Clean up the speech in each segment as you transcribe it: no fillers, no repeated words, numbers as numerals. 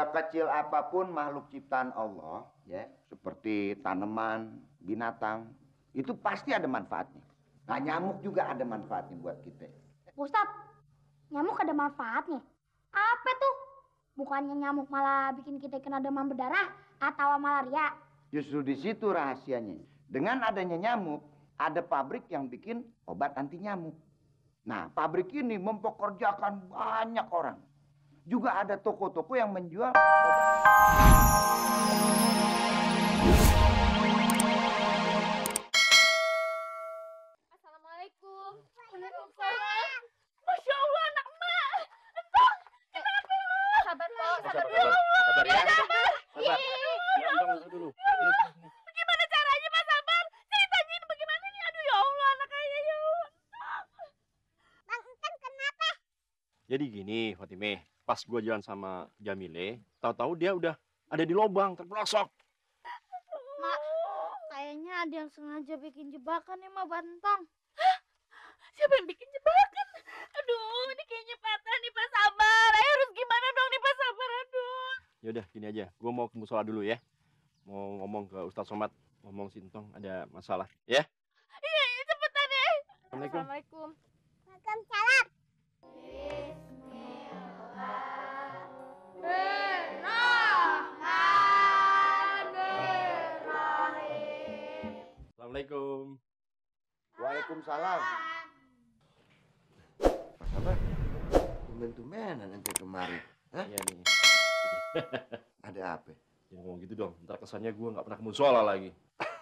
sekecil apapun makhluk ciptaan Allah, ya, seperti tanaman, binatang, itu pasti ada manfaatnya. Nah, nyamuk juga ada manfaatnya buat kita. Ustadz, nyamuk ada manfaatnya. Apa tuh? Bukannya nyamuk malah bikin kita kena demam berdarah atau malaria? Justru di situ rahasianya. Dengan adanya nyamuk, ada pabrik yang bikin obat anti nyamuk. Nah, pabrik ini mempekerjakan banyak orang. Juga ada toko-toko yang menjual obat. Assalamualaikum. Waalaikumsalam. Masya Allah, anak emak. Entong, kenapa lu? Sabar, Pok. Sabar dulu. Sabar ya. Sabar. Entong dulu. Gimana caranya, Mas Sabar? Ceritanya ini bagaimana nih? Aduh, ya Allah, anak ayah, ya Allah. Bang Entong, kenapa? Jadi gini, Fatimah, pas gua jalan sama Jamile, tahu-tahu dia udah ada di lubang terpelosok. Mak, kayaknya ada yang sengaja bikin jebakan ya, Mak Bantong. Siapa yang bikin jebakan? Aduh, ini kayaknya patah nih, Pak Sabar. Ayo harus gimana dong nih, Pak Sabar? Aduh. Yaudah, gini aja. Gua mau ke musola dulu ya. Mau ngomong ke Ustadz Somad, ngomong Sintong ada masalah, ya? Iya, cepetan ya. Assalamualaikum. Waalaikumsalam. Assalamualaikum. Waalaikumsalam. Pak Sabar, tumben-tumbenan ente kemari. Hah? Iya nih. Ada apa? Jangan ngomong gitu dong. Ntar kesannya gua nggak pernah ke musola lagi.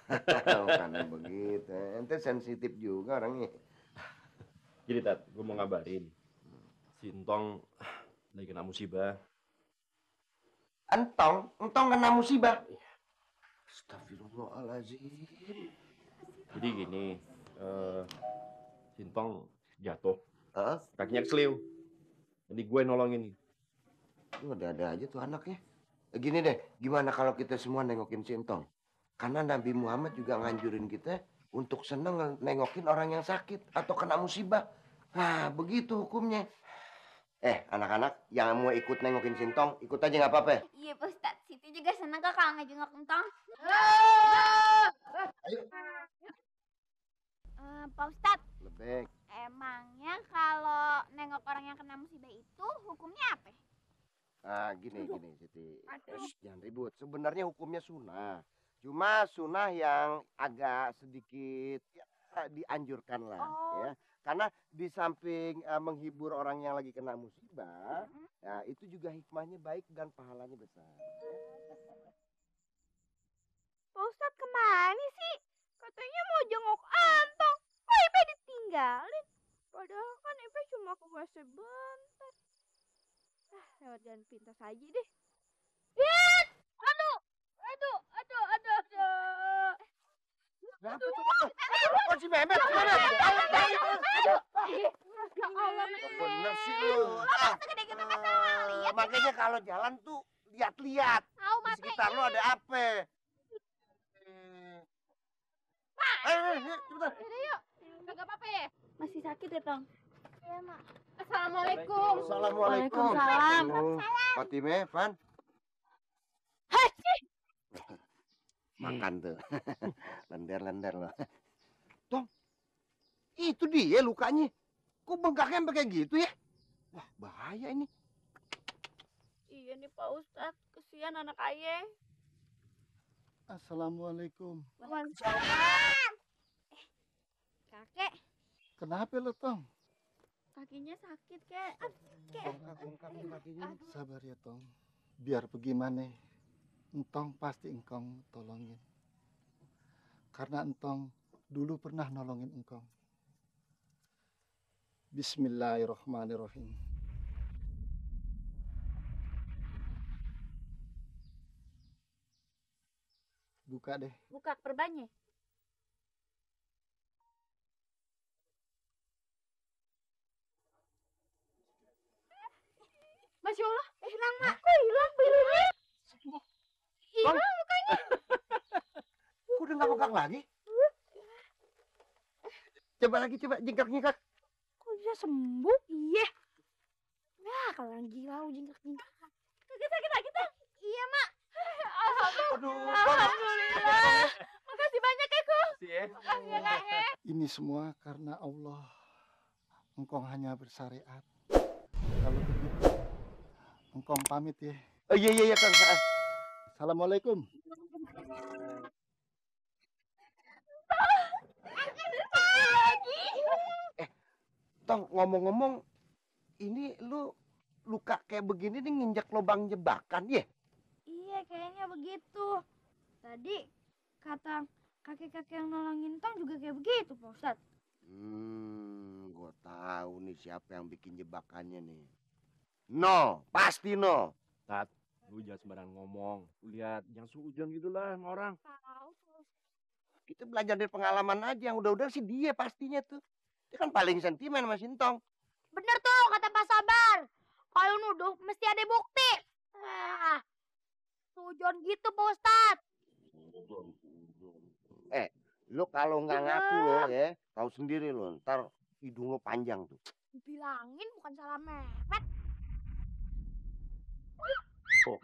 Bukan begitu. Ente sensitif juga orangnya. Jadi Tat, gua mau ngabarin. Sintong lagi kena musibah. Entong kena musibah. Astagfirullahaladzim. Jadi gini, Sintong jatuh, Heeh. kakinya keseliu. Jadi gue nolongin. Lu ada aja tuh anaknya. Gini deh, gimana kalau kita semua nengokin Sintong? Karena Nabi Muhammad juga nganjurin kita untuk seneng nengokin orang yang sakit atau kena musibah. Nah, begitu hukumnya. Anak-anak yang mau ikut nengokin Sintong, ikut aja nggak apa-apa. Iya, Pak Ustadz. Siti juga senang kok kalau ngejenguk Entong. Ayo. Pak Ustadz, Lebek. emangnya kalau nengok orang yang kena musibah itu hukumnya apa? Nah, gini, Siti. Jangan ribut. Sebenarnya hukumnya sunnah. Cuma sunnah yang agak sedikit ya, dianjurkan lah, ya. Karena di samping menghibur orang yang lagi kena musibah, ya, itu juga hikmahnya baik dan pahalanya besar. Pak Ustadz kemana sih? Katanya mau jenguk Antong. Kok Ipe ditinggalin? Padahal kan Ipe cuma ke WC bentar. Lewat jalan pintas aja deh. Lihat! Aduh! Oh, si Mehmet, Ya Allah, bener sih lu. gede-gede masalah. Lihat, Makanya kalau jalan tuh lihat-lihat. tahu Di mata sekitar lu ada apa? Cepetan. Yaudah yuk. Kagak apa-apa ya? Masih sakit ya, Tong? Iya, Mak. Assalamualaikum. Assalamualaikum. Waalaikumsalam. Fatimah, Van. Haji. Makan tuh. Lender loh. Tong, itu dia lukanya. Kok bengkaknya sampai kayak gitu ya? Wah, bahaya ini. Iya nih Pak Ustadz, kesian anak ayah. Assalamualaikum. Waalaikumsalam. Kakek, Kenapa lo, Tong? kakinya sakit, Kek. Bengkak kakinya. Sabar ya, Tong. Biar bagaimana, Entong pasti engkong tolongin. Karena Entong dulu pernah nolongin engkong. Bismillahirrahmanirrahim. Buka deh. Buka perbannya. Masya Allah, hilang, Mak. Kok hilang birunya? Hilang mukanya. Kok udah nggak bengkak lagi? Coba lagi, jingkrak. Kok bisa sembuh? Iya. Nah, kalau yang gila lu jingkrak-jingkrak. sakit sakitan? Iya, Mak. Aduh, Alhamdulillah. Makasih banyak ya, Ko. makasih ya. Makasih ya, Kak. Ini semua karena Allah. Engkong hanya bersyariat. Kalau begitu, engkong pamit ya. Oh iya Kang. Assalamualaikum. Lagi. Tong, ngomong-ngomong, ini lu luka kayak begini nih nginjak lubang jebakan ya? Iya, kayaknya begitu. Tadi kata kakek-kakek yang nolongin Tong juga kayak begitu, Pak Ustadz. Gue tahu nih siapa yang bikin jebakannya nih. No, pasti no. Tat, lu jangan sembarangan ngomong. Lihat, jangan suujon gitu lah sama orang. Tahu, Pak Ustadz. Kita belajar dari pengalaman aja. Yang udah-udah sih dia pastinya tuh. Dia kan paling sentimen sama Sintong. Bener tuh kata Pak Sabar. Kalau nuduh mesti ada bukti. Sujon gitu, Pak Ustadz. Lu kalau nggak ngaku lo ya, tahu sendiri lo, ntar hidung lo panjang tuh. Bilangin bukan salah Mehmet. Oh,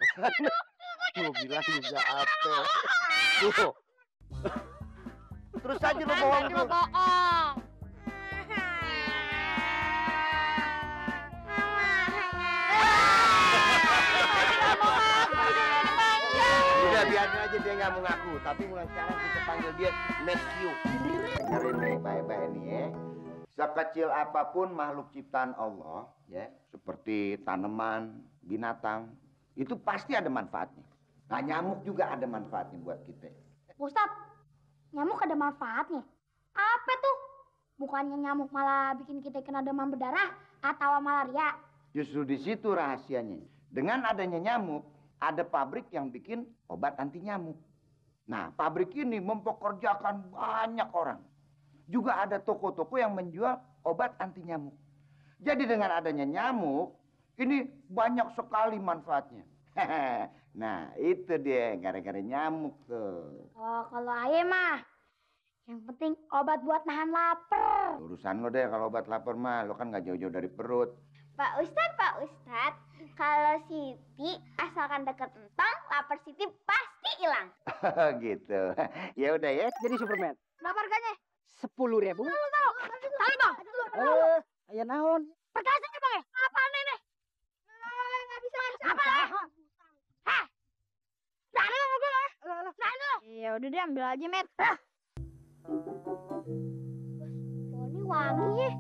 gue bilang juga apa? Tuh. Terus aja lo bohong tuh. Bohong. Udah biarin aja dia nggak mau ngaku, tapi mulai sekarang kita panggil dia Matthew. Dengerin nih, baik-baik nih ya. Sekecil apapun makhluk ciptaan Allah, ya, seperti tanaman, binatang, itu pasti ada manfaatnya. Nah, nyamuk juga ada manfaatnya buat kita. Ustadz, nyamuk ada manfaatnya. Apa tuh? Bukannya nyamuk malah bikin kita kena demam berdarah atau malaria? Justru di situ rahasianya. Dengan adanya nyamuk, ada pabrik yang bikin obat anti nyamuk. Nah, pabrik ini mempekerjakan banyak orang. Juga ada toko-toko yang menjual obat anti nyamuk. Jadi dengan adanya nyamuk, ini banyak sekali manfaatnya. Nah, itu dia gara-gara nyamuk tuh. Oh, kalau aye mah, yang penting obat buat nahan lapar. Urusan lo deh kalau obat lapar mah, lo kan nggak jauh-jauh dari perut. Pak Ustadz, kalau Siti asalkan deket entong, lapar Siti pasti hilang. Gitu. Ya udah ya, jadi Superman. Berapa harganya? 10.000. Tahu bang? Aya naon? Perkasanya bang ya? Apaan ini? Nggak bisa. Apa lah? Hah? Berani lo gue lah. Berani lo. Ya udah deh ambil aja, Met. Ini wangi ya.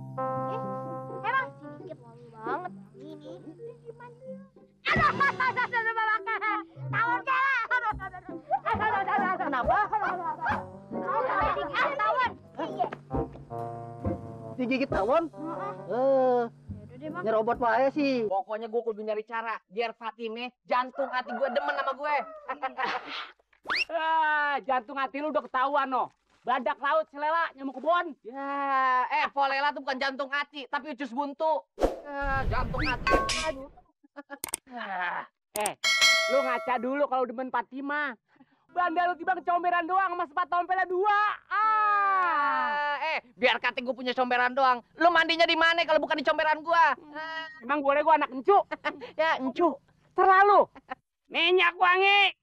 Emang sedikit wangi banget. Ini gimana? Aduh, tawon kalah. Kenapa? Tawon. Iya. Digigit tawon? Yaudah deh bang. Nyerobot wae sih. Pokoknya gue kudu nyari cara biar Fatime jantung hati gue demen sama gue. Jantung hati lu udah ketahuan no. Badak laut, selela, nyamuk kebon. Ya, polela tuh bukan jantung hati, tapi ucus buntu. Jantung hati. Lu ngaca dulu kalau demen Fatima. Banda lu tiba kecomberan doang sama sepatu tompelnya 2. Biar kata gue punya comberan doang. Lu mandinya di mana kalau bukan di comberan gua? Emang boleh gua anak encu? Ya, encu. Terlalu. Minyak wangi.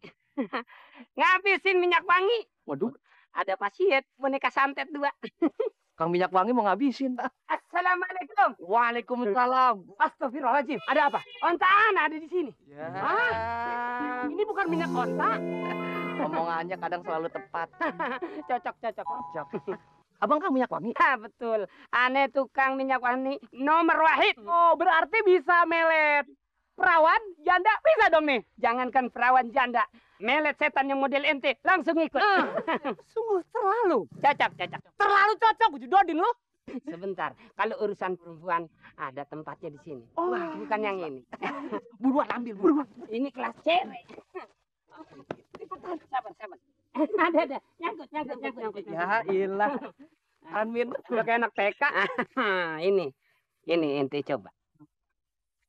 Ngabisin minyak wangi. Waduh, ada pasien boneka santet 2. Kang minyak wangi mau ngabisin. Assalamualaikum. Waalaikumsalam. Astagfirullahaladzim. Ada apa? Ontaan ada di sini. Ya. Ini bukan minyak onta. Omongannya kadang selalu tepat. Cocok. Abang Kang minyak wangi? Betul. Aneh tukang minyak wangi nomor wahid. Oh, berarti bisa melet perawan janda bisa dong nih. Jangankan perawan janda, melet setan yang model ente langsung ikut. Sungguh terlalu cocok. Terlalu cocok, Dodin lu. Sebentar, kalau urusan perempuan ada tempatnya di sini. Wah, bukan yang ini. Buruan ambil, buruan. Ini kelas cewek. Sabar. Ada. Nyangkut. Ya ilah. Amin. Udah kayak anak TK. Ini ente coba.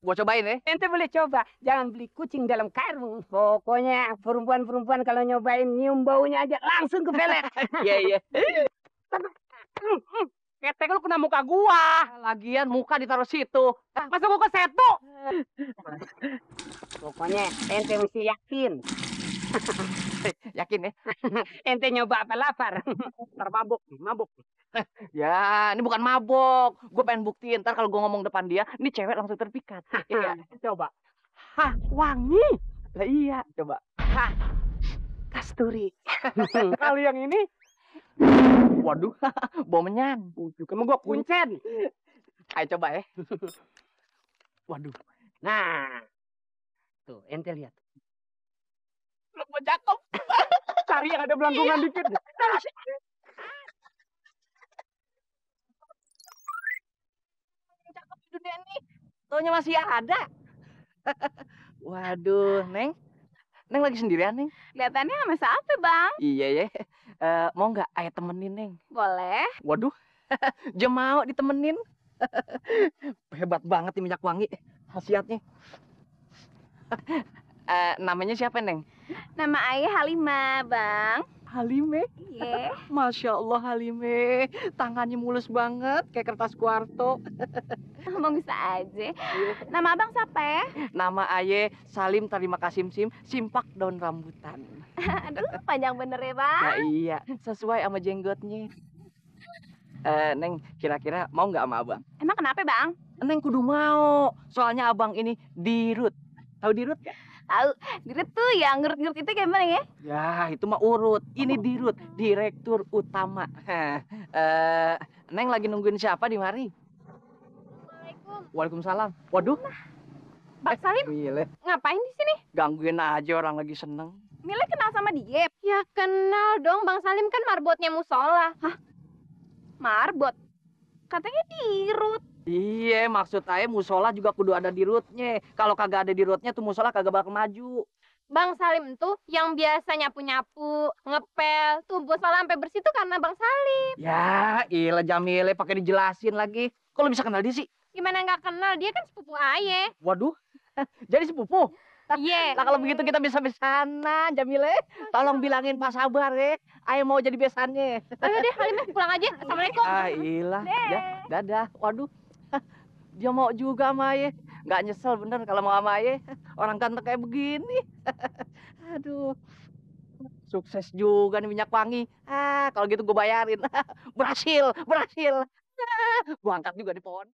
Gua cobain ya. Ente boleh coba. Jangan beli kucing dalam karung. Pokoknya perempuan kalau nyobain nyium baunya aja langsung ke pelet. Iya. Ketek lu kena muka gua. Lagian muka ditaruh situ. Masa gua ke setu? Pokoknya ente mesti yakin. Yakin ya? Ente nyoba apa lapar? Ntar mabuk. Ya, ini bukan mabok. Gue pengen buktiin. Ntar kalau gue ngomong depan dia, ini cewek langsung terpikat. Iya, coba. Hah, wangi. Lah iya, coba. Hah, kasturi. Kalau yang ini, Waduh, bau menyan. kamu gua kuncen. Ayo coba ya. Waduh, Nah, tuh ente lihat. lu mau cakep. Cari yang ada belangkungan dikit. Cakep di dunia ini. Taunya masih ada. Waduh, Neng. Neng lagi sendirian, Neng? Kelihatannya sama siapa, Bang? Iya ya. Mau nggak ayah temenin, Neng? Boleh. Waduh, dia mau ditemenin. Hebat banget nih minyak wangi. Khasiatnya. Namanya siapa, Neng? Nama ayah Halimah, Bang. Halime. Iya. Masya Allah Halime. Tangannya mulus banget kayak kertas kuarto. Abang bisa aja. Nama abang siapa ya? Nama aye Salim Tarima Kasim Simpak daun rambutan. Aduh, panjang bener ya, Bang. Nah iya, sesuai sama jenggotnya. Neng, kira-kira mau nggak sama abang? Emang kenapa, Bang? Neng kudu mau. Soalnya abang ini dirut. Tahu dirut gak? Tahu, dirut tuh yang ngerut-ngerut itu kayak mana ya? Ya, itu mah urut. Ini dirut, direktur utama. Neng lagi nungguin siapa di mari? Assalamualaikum. Waalaikumsalam. Waduh, Bang Salim, Mile. ngapain di sini? Gangguin aja orang lagi seneng. Mila kenal sama dia? Ya kenal dong, Bang Salim kan marbotnya musola. Hah? Marbot? Katanya dirut. Iya, maksud saya musola juga kudu ada dirutnya. Kalau kagak ada dirutnya tuh musola kagak bakal maju. Bang Salim tuh yang biasa nyapu-nyapu, ngepel, tuh musola sampai bersih tuh karena Bang Salim. Ya, ilah Jamile pakai dijelasin lagi. Kok lu bisa kenal dia sih? Gimana nggak kenal? Dia kan sepupu Aye. Waduh, jadi sepupu. Iya. Nah kalau begitu kita bisa besanan, Jamile. Tolong bilangin Pak Sabar ya. Ayo mau jadi besannya. Ayo deh, Halimah pulang aja. Assalamualaikum. Ah, ilah. Ya, dadah. Waduh. Dia mau juga sama Aye. Nggak nyesel bener kalau mau sama Aye. Orang ganteng kayak begini. Aduh. Sukses juga nih minyak wangi. Kalau gitu gue bayarin. Berhasil. Gue angkat juga di pohon.